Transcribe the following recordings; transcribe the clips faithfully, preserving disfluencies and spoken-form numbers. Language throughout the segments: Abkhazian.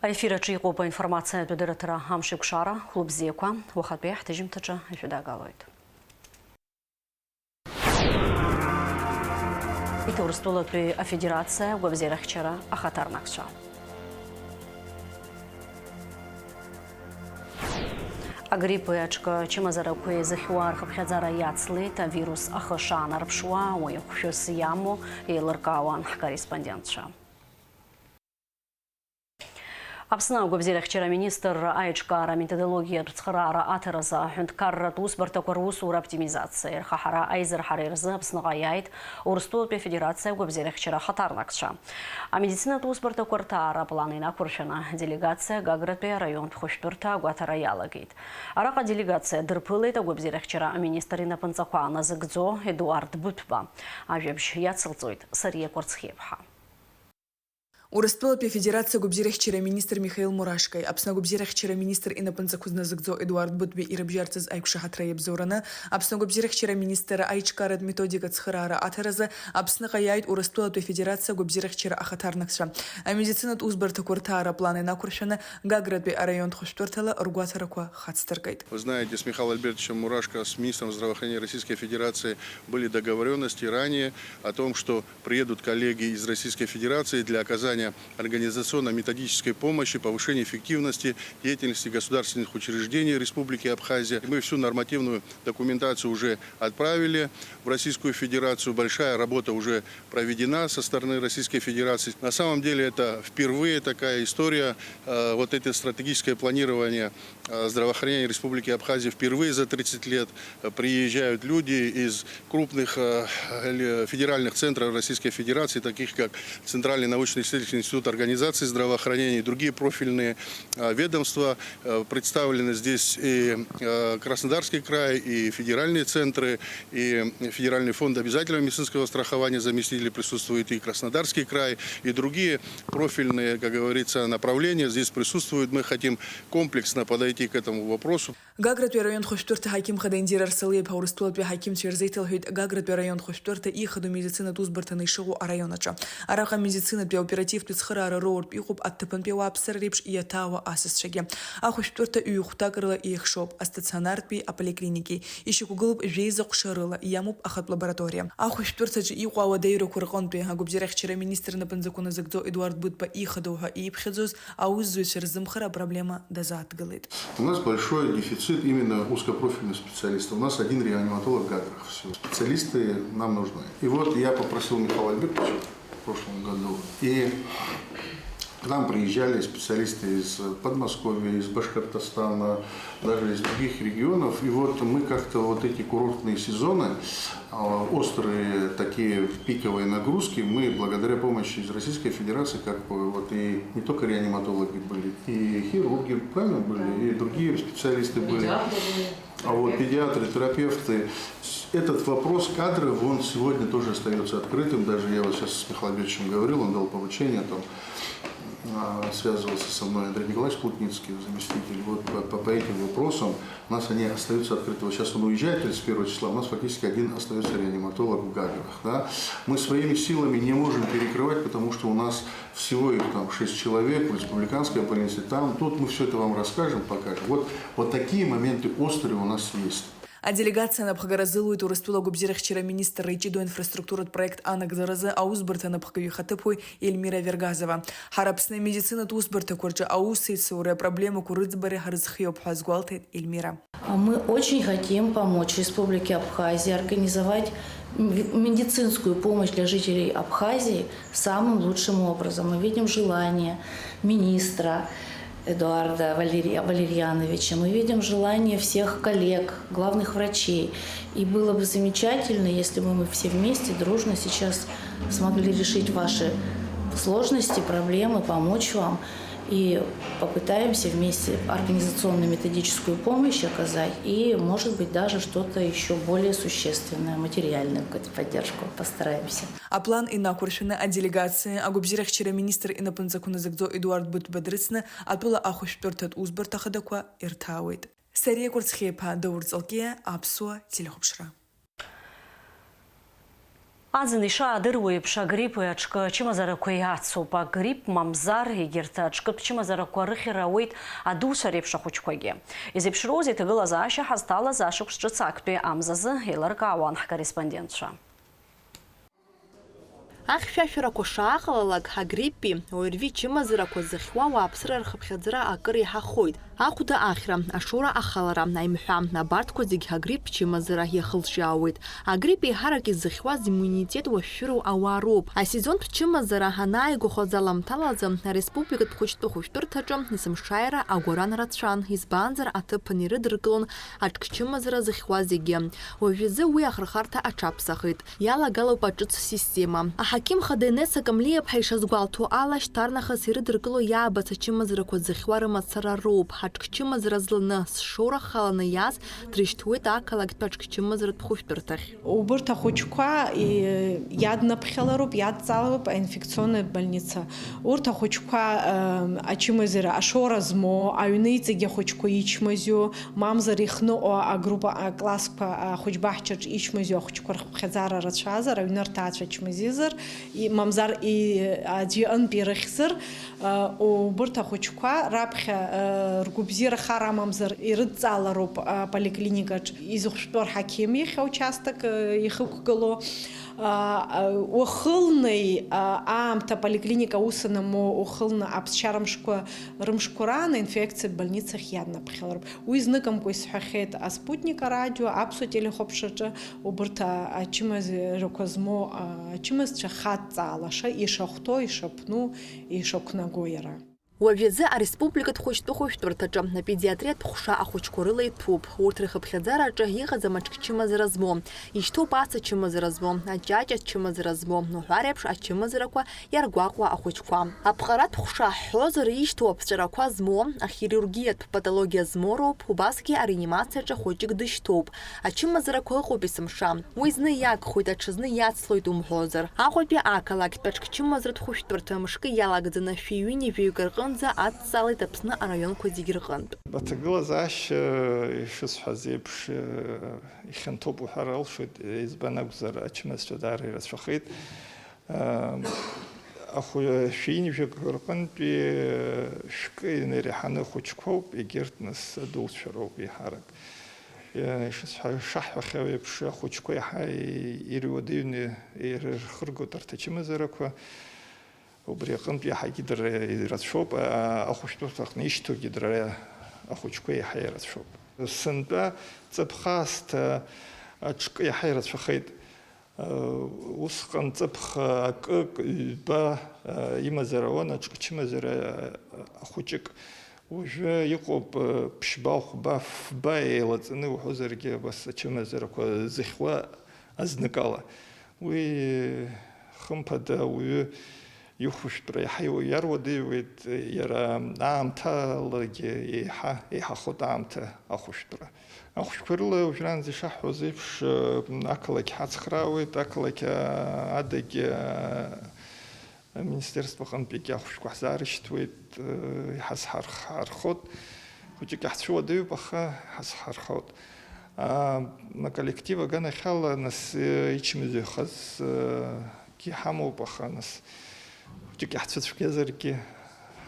Аефир аҿы иҟоуп аинформациатә адырраҭара Амшеикәшара, хәлыбзиақәа, уахатәи ҳҭыжьымҭаҿы ишәыдагалоит. Урыстәылатәи Афедерациа агәабзиарахьчара ахаҭарнакцәа. Агриппи аҿкы ачымазарақәеи зыхьуа рхыԥхьаӡара иацлеит, авирус ахы шаанарԥшуа, уи хәшәыс иамоу еилыркаауан ҳкорреспондентцәа. Аԥсны агәабзиарахьчара аминистрра аиҿкаара аметодологиатә цхыраара аҭаразы аҳәынҭқарратә усбарҭақәа русура оптимизациа ирхаҳара аизырҳара рзы Аԥсныҟа иааит Урыстәылатәи Афедерациа агәабзиарахьчара ахаҭарнакцәа. Амедицинатә усбарҭақәа рҭаара аплан инақәыршәаны, делегациа Гагратәи араионтә хәышәтәырҭа агәаҭара иалагеит. Араҟа делегациа дырԥылеит агәабзиарахьчара аминистр инапынҵақәа назыгӡо Едуард Быҭәба. Ажәабжь иацылҵоит Сариа Кәарцхиаԥҳа. Урыстәылатәи Афедерациа агәабзиарахьчара аминистр Михаил Мурашкаи Аԥсны агәабзиарахьчара аминистр инапынҵақәа назыгӡо Едуард Быҭәбеи ирыбжьарҵаз аиқәшаҳаҭра иабзоураны, Аԥсны агәабзиарахьчара аминистр аиҿкааратә методикатә цхыраара аҭаразы Аԥсныҟа иааит Урыстәылатәи Афедерациа агәабзиарахьчара ахаҭарнакцәа. Амедицинатә усбарҭақәа рҭаара аплан инақәыршәаны, Гагратәи араионтә хәышәтәырҭала ргәаҭарақәа хацдыркит. Вы знаете, с Михаилом Альбертовичем Мурашко, с министром здравоохранения Российской Федерации, были договоренности ранее о том, что приедут коллеги из Российской Федерации для оказания организационно-методической помощи, повышения эффективности деятельности государственных учреждений Республики Абхазия. Мы всю нормативную документацию уже отправили в Российскую Федерацию. Большая работа уже проведена со стороны Российской Федерации. На самом деле это впервые такая история. Э, вот это стратегическое планирование э, здравоохранения Республики Абхазия впервые за тридцать лет, э, приезжают люди из крупных, э, ле-, федеральных центров Российской Федерации, таких как Центральный научно-исследовательский институт организации здравоохранения и другие профильные, э, ведомства. Э, представлены здесь и, э, Краснодарский край, и федеральные центры, и Федеральный фонд обязательного медицинского страхования заместители присутствуют, и Краснодарский край, и другие профильные, как говорится, направления здесь присутствуют. Мы хотим комплексно подойти к этому вопросу. Гагратәи араионтә хәышәтәырҭа аҳақьым хада Индира Арсалиаԥҳа Урыстәылатәи аҳақьымцәа ирзеиҭалҳәеит Гагратәи араионтә хәышәтәырҭа ииходоу медицинатә усбарҭаны ишыҟоу араион аҿы. Араҟа амедицинатәи аоперативтәи цхыраара роуртә иҟоуп аҭыԥантәи ауааԥсыра реиԥш иаҭаауа асасцәагьы. Ахәышәтәырҭа ҩ-хәҭак рыла еихшоуп, астационартәи, аполиклиникеи. Ишьақәгылоуп жәеиза ҟәша рыла, иамоуп ахатә лабораториа. Ахәышәтәырҭаҿы иҟоу ауадаҩрақәа рҟынтәи агәабзиарахьчара аминистр инапынҵақәа назыгӡо Едуард Быҭәба ихадоу ҳәа ииԥхьаӡоз аусзуҩцәа рзымхара апроблема дазааҭгылеит. У нас большой дефицит именно узкопрофильных специалистов. У нас один реаниматолог в Гаграх всего. Специалисты нам нужны. И вот я попросил Михаила Альбертовича в прошлом году, и к нам приезжали специалисты из Подмосковья, из Башкортостана, даже из других регионов. И вот мы как-то вот эти курортные сезоны, а, острые, такие пиковые нагрузки, мы благодаря помощи из Российской Федерации, как бы, вот и не только реаниматологи были, и хирурги, правильно, были, и другие специалисты были. Педиатры были. А вот педиатры, терапевты, этот вопрос кадров, он сегодня тоже остается открытым. Даже я вот сейчас с Михаилом Альбертовичем говорил, он дал поручение, там, а, связывался со мной Андрей Николаевич Плотницкий, заместитель, вот по, по, по этим вопросам. У нас они остаются открыты. Вот сейчас он уезжает тридцать первого числа, у нас фактически один остается реаниматолог в Гаграх. Да? Мы своими силами не можем перекрывать, потому что у нас всего их там шесть человек в республиканской больнице. Там, тут мы всё это вам расскажем, покажем. Вот, вот такие моменты острые у нас есть. Аделегациа анапхгара азылуеит Урыстәыла агәабзиарахьчара аминистрра иҷыдоу аинфраструктуратә проект анагӡаразы аусбарҭа анапхгаҩы ихаҭыԥуаҩ Ельмира Вергазова. Ҳара Аԥсны амедицинатә усбарҭақәа рҿы аусеицуреи апроблемақәа рыӡбареи ҳрызхиоуп ҳәа азгәалҭеит Ельмира. Мы очень хотим помочь Республике Абхазия организовать м-, медицинскую помощь для жителей Абхазии самым лучшим образом. Мы видим желание министра Эдуарда Валерия-, Валерьяновича, мы видим желание всех коллег, главных врачей. И было бы замечательно, если бы мы все вместе, дружно сейчас смогли решить ваши сложности, проблемы, помочь вам. И попытаемся вместе организационно-методическую помощь оказать и, может быть, даже что-то ещё более существенное, материальную какую-то поддержку постараемся. Аплан инақәыршәаны аделегациа агәабзиарахьчара аминистр инапынҵақәа назыгӡо Едуард Быҭәба дрыцны атәыла ахәышәтәырҭатә усбарҭа хадақәа ирҭаауеит. Сариа Кәарцхиаԥҳа, Даур Ҵалкиа, Аԥсуа телехәаԥшра. Аӡын ишаадыруа еиԥш, агриппи аҿкы ачымазарақәеи ацуп. Агрипп мамзар, егьырҭ аҿкытә чымазарақәа рыхьра ауеит адуцәа реиԥш ахәыҷқәагьы. Изеиԥшроузеи аҭагылазаашьа ҳазҭалаз ашықәс ҿыц актәи амзазы, еилыркаауан ҳкорреспондентцәа. Ахьшәашәарақәа шааҟалалак, агриппи ОРВИ чымазарақәа зыхьуа ауааԥсыра рхыԥхьаӡара акыр иаҳахоит. Ахәда ахьра, ашоура ахалара, аимҳәа, абарҭқәа зегь агрипп чымазара иахылҿиаауеит. Агрипп еиҳарак изыхьуаз иммунитет уашәшәыроу ауаа роуп. Асезонтә чымазара анааигәахоз аламҭалазы ареспубликатә хәыҷтәы хәышәтәырҭаҿы есымшааира агәаран рацәан, избанзар, аҭыԥан ирыдыркылон аҿкы чымазара зыхьуа зегьы. Уажәазы уи ахырхарҭа аҽаԥсахит. Иалагалоуп аҿыц система. Аҳақьым хада Енесса Камлиаԥҳа ишазгәалҭо ала, шьҭарнахыс ирыдыркыло иаабац ачымазарақәа зыхьуа рымацара роуп. Аҿкы чымазара зланы, зшоура халаны иааз дрышьҭуеит ақалақьтә аҿкы чымазаратә хәышәтәырҭахь. Убырҭ ахәыҷқәа и-, иаднаԥхьалароуп, иадҵалароуп аинфекционная больница. Урҭ ахәыҷқәа, э, ачымазара, ашоура змоу, аҩны иҵегь ахәыҷқәа ичмазиу, мамзар ихныҟәо агруппа, аклассқәа, ахәыҷбаҳчаҿ ичмазиу ахәыҷқәа рхыԥхьаӡара рацәазар, аҩны рҭаацәа чмазизар, и-, мамзар и-, аӡәы иҟынтә ирыхьзар, э, убырҭ ахәыҷқәа раԥхьа, э, ргәабзиара хар амамзар ирыдҵаалароуп, э, аполиклиникаҿ изыхәшәтәу рҳақьым иахь аучасток, э, ихықәгылоу. А, а, уахылнеи, а, аамҭа аполиклиника аус анамоу, ухылны аԥсшьара мшқәа рымшқәа раан аинфекциатә больницахь иаднаԥхьалароуп. Уи зныкымкәа исҳәахьеит аспутник арадио, аԥсуа телехәаԥшраҿы, убырҭ, а, ачымазарақәа змоу, а, ачымазцәа хадҵаалаша ишахәҭоу, ишаԥну, ишақәнаго иара. Уажәазы ареспубликатә хәыҷтәы хәышәтәырҭаҿы апедиатриатә ҟәша ахәыҷқәа рыла иҭәуп. Урҭ рхыԥхьаӡараҿы иҟаӡам аҿкы чымазара змоу, ишьҭоуп аца чымазара змоу, аҷаҷа чымазара змоу, уҳәа реиԥш ачымазарақәа иаргәаҟуа ахәыҷқәа. Аԥҟаратә ҟәша ҳҳәозар, ишьҭоу аԥҵәарақәа змоу, ахирургиатә патологиа змоу роуп, убасгьы ареанимациаҿы хәыҷык дышьҭоуп. Ачымазарақәа ыҟоуп есымша. Уи зны иагхоит, аҽазны иацлоит умҳәозар. Аҟәатәи ақалақьтә аҿкы чымазаратә хәышәтәырҭа мышкы иалагӡаны шәи-ҩынҩажәаҩык рҟынӡа адҵалеит Аԥсны араионқәа зегь рҟынтә. Аҭагылазаашьа, ишысҳәаз еиԥш, ихьанҭоуп уҳәар алшоит, избан акәзар, ачымазцәа даара ирацәахеит. Ахәы-, шәи-ҩынҩажәаҩык рҟынтәи шәкы инареиҳаны ахәыҷқәоуп, егьырҭ нас адуцәа роуп еиҳарак. Ишысҳәа-, ишаҳҳәахьоу еиԥш, ахәыҷқәа иаҳа ируадаҩны ирырхыргоит арҭ ачымазарақәа. Убри аҟынтә иаҳагьы дара ирацәоуп, а-, ахәышәтәырҭа аҟны ишьҭоугьы дара ахәыҷқәа иаҳа ирацәоуп. Сынтәа ҵыԥх аасҭа аҿкы иаҳа ирацәахеит. Усҟан ҵыԥх акык, ҩба имазар ауан, аҿкы чымазар ахәыҷык. Уажәы иҟоуп ԥшьба, хәба, фба еилаҵаны уҳәозаргьы, абас ачымазарақәа зыхьуа азныкала. Уи, хымԥада, ауаҩы ихәышәтәра иаҳа иаруадаҩуеит, иара аамҭалагьы еиҳа еиҳахоит аамҭа ахәышәтәра. Ахәшәқәа рыла уажәраанӡа ишаҳҳәоз еиԥш, ақалақь ҳацхраауеит, ақалақь, адагьы, аминистерство аҟынтәигьы ахәшәқәа ҳзаарышьҭуеит, иҳазҳархархоит. Хәыҷык иаҳцәыуадаҩуп, аха иҳазҳархоит. Аколлектив аганахьала нас ичмазаҩхазгьы ҳамоуп, аха нас хәыҷык иаҳцәыцәгьазаргьы,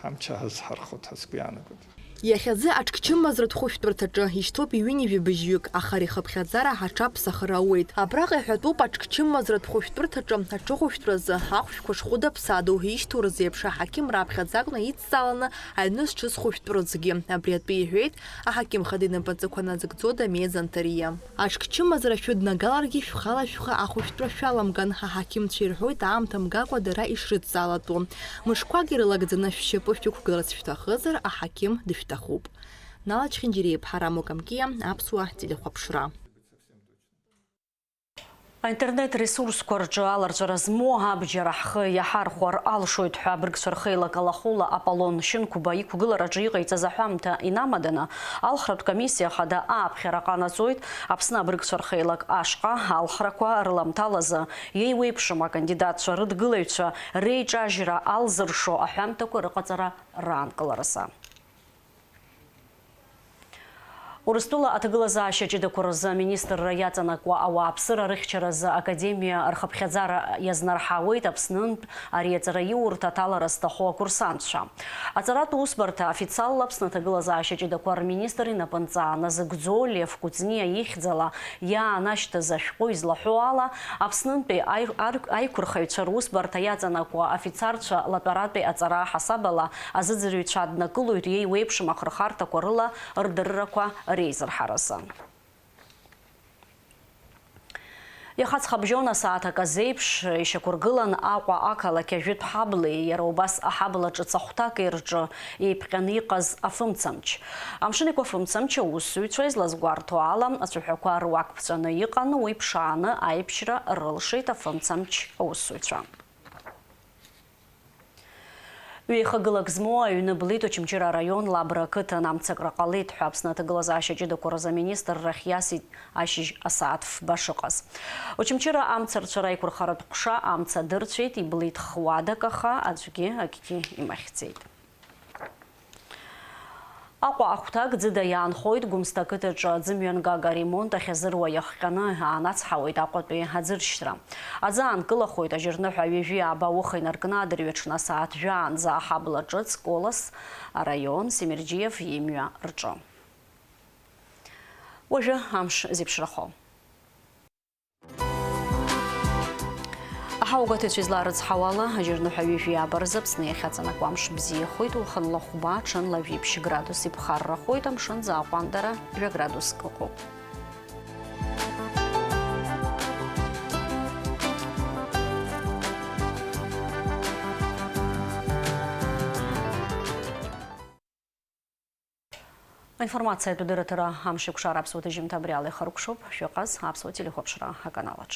ҳамч аҳазҳархоит ҳәа сгәы иаанагоит. Иахьазы аҿкчымазратә хәышәтәырҭаҿы ишьҭоуп иҩынҩажәи быжьҩык, аха ари хыԥхьаӡара аҽаԥсахыр ауеит. Абраҟа иҳәатәуп аҿкчымазратә хәышәтәырҭаҿы аҽыхәышәтәразы ахәшәқәа шхәыда-ԥсадоу ишьҭоу рзеиԥш аҳақьым раԥхьаӡа акәны идҵаланы аҩны зҽыз хәышәтәырҭгьы. Абри атәы иҳәеит аҳақьым хада инапаҵақәа назыгӡо Дамеи Занҭариа. Аҽкчымазара шәыднагаларгьы шәхала шәхы ахәышәтәра шәаламган, аҳақьымцәа ирҳәоит аамҭа мгакәа дара ишрыдҵалатәу. Мышқәак ирылагӡаны шәшьапы шәықәгыларц шәҭахызар, аҳақьым дышәҭахуп. Нала Чхинџьириаԥҳа, Рамо Камкиа, Аԥсуа телехәаԥшра. Аинтернет-ресурсқәа рҿы аларҵәара змоу абџьар ҳхы иаҳархәар алшоит ҳәа абыргцәа рхеилак алахәыла Аполлон Шьынқәба иқәгылараҿы иҟаиҵаз аҳәамҭа инамаданы, алхратә комиссиа хада ааԥхьара ҟанаҵоит. Аԥсны абыргцәа рхеилак ашҟа алхрақәа рыламҭалазы иеиуеиԥшым акандидатцәа рыдгылаҩцәа реиҿажьра алзыршо аҳәамҭақәа рыҟаҵара раанкыларазы. Урыстәыла аҭагылазаашьа ҷыдақәа рзы аминистрра иаҵанакуа ауааԥсыра рыхьчаразы академиа рхыԥхьаӡара иазнарҳауеит Аԥснынтә ари аҵараиурҭа аҭалара зҭаху акурсантцәа. Аҵаратә усбарҭа официалла Аԥсны аҭагылазаашьа ҷыдақәа рминистр инапынҵа назыгӡо Лев Кәыҵниа ихьӡала иаанашьҭыз ашәҟәы излаҳәо ала, Аԥснынтәи аи-, ар-, аиқәырхаҩцәа русбарҭа иаҵанакуа афицарцәа латәаратәи аҵара аҳасабала азыӡырҩцәа аднакылоит иеиуеиԥшым ахырхарҭақәа рыла рдыррақәа реизырҳаразы. Иаха ҵхабжьон асааҭ аказеиԥш ишьақәыргылан Аҟәа ақалақь ажәытә ҳабли, иара убас аҳабла ҿыц ахәҭаки рҿы еиԥҟьаны иҟаз афымцамч. Амшын Еиқәа афымцамч аусзуҩцәа излазгәарҭо ала, ацәаҳәақәа руак ԥҵәаны иҟан, уи ԥшааны аиԥшьра рылшеит афымцамч аусзуҩцәа. Ҩеихагылак змоу аҩны блит Очамчыра араион Лабра ақыҭан. Амцакра ҟалеит ҳәа Аԥсны аҭагылазаашьа ҷыдақәа рзы аминистррахь иасит ашьыжь асааҭ фба шыҟаз. Очамчыра амцарцәа раиқәырхаратә ҟәша амца дырцәеит, иблит х-уадак, аха аӡәгьы акгьы имахьӡеит. Аҟәа ахәҭак ӡыда иаанхоит Гәымсҭа ақыҭаҿы аӡымҩангага аремонт ахьазыруа иахҟьаны, аанацҳауеит Аҟәатәи аӡыршьра. Аӡы аанкылахоит ажьырныҳәа ҩажәи ааба ауха инаркны адырҩаҽны асааҭ жәаанӡа аҳабла ҿыц Колос араион Семерџьиев имҩа рҿы. Уажәы амш зеиԥшрахо. Аҳауагәаҭаҩцәа излаарыцҳауала, ажьырныҳәа ҩажәи ааба рзы Аԥсны иахьаҵанакуа амш бзиахоит, уахынла хәба, ҽынла жәиԥшь градус иԥхаррахоит, амшын аӡы аҟәандара жәа градуск ыҟоуп. Аинформациатә дырраҭара Амшеикәшара аԥсуа ҭыжьымҭа абри ала ихыркәшоуп. Шәыҟаз аԥсуа телехәаԥшра аканалаҿ.